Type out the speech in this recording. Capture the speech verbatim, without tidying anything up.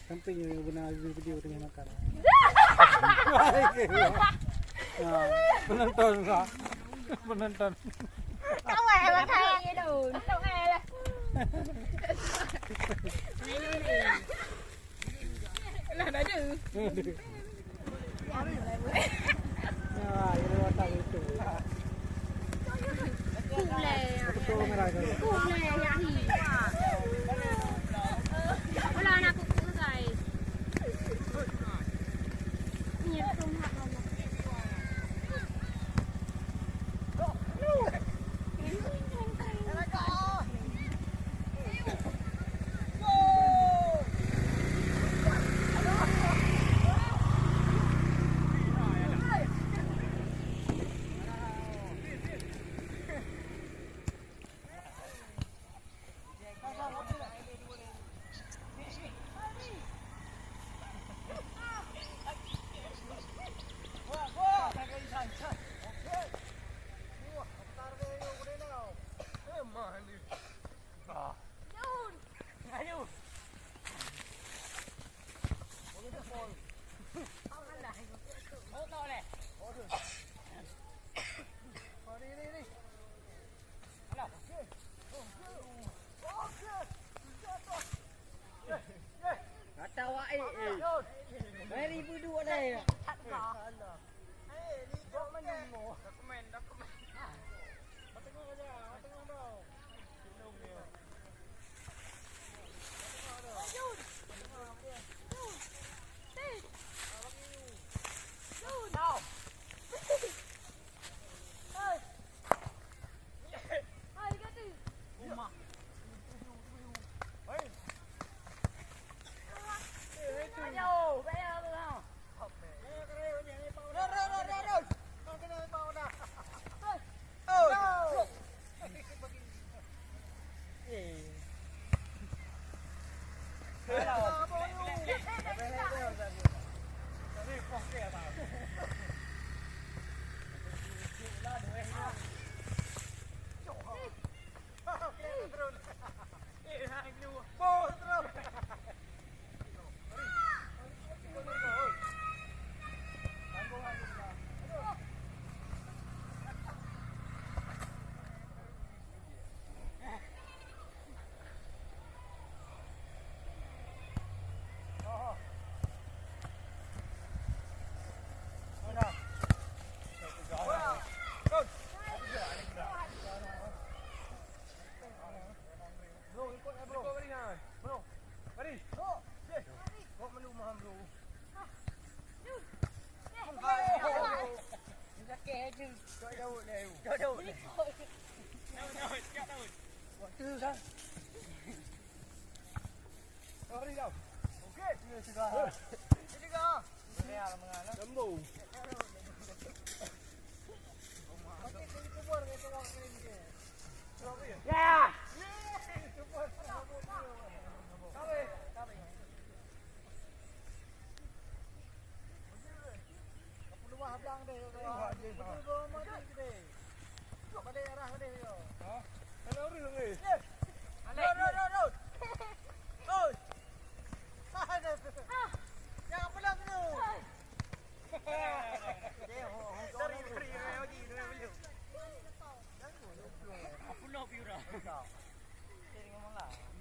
Sampai nyoe beuna video tengah makan. Ha, penonton, ha. Penonton. Tawai lah, tawai dulu. Tawai lah. Lah, dah ada. Ya, ini watak itu. Kulai, ya. Betul, merah itu. Kulai, ya, hi. Wala na kuku, guys. Iya, tunggu. Gata awak, eh, eh. Mari budu alai. Dokumen, dokumen. Waktu kan. Sorry tau. Okey. Ini sudah. Ini dah. Ini dah mengalah. Lembu. Okey, ini kubur, kita bawa ke sini. Ya. Ini kubur. Kawin. Kawin. Peuluwah blang deh. Betul, betul, betul. Balik arah deh, yo. Ha? Ada orang ni. Rot, rot, rot, rot. Oi. Jangan pulang dulu. Dari, dari, dari, dari. Apa nak pura? Saya dengan malam.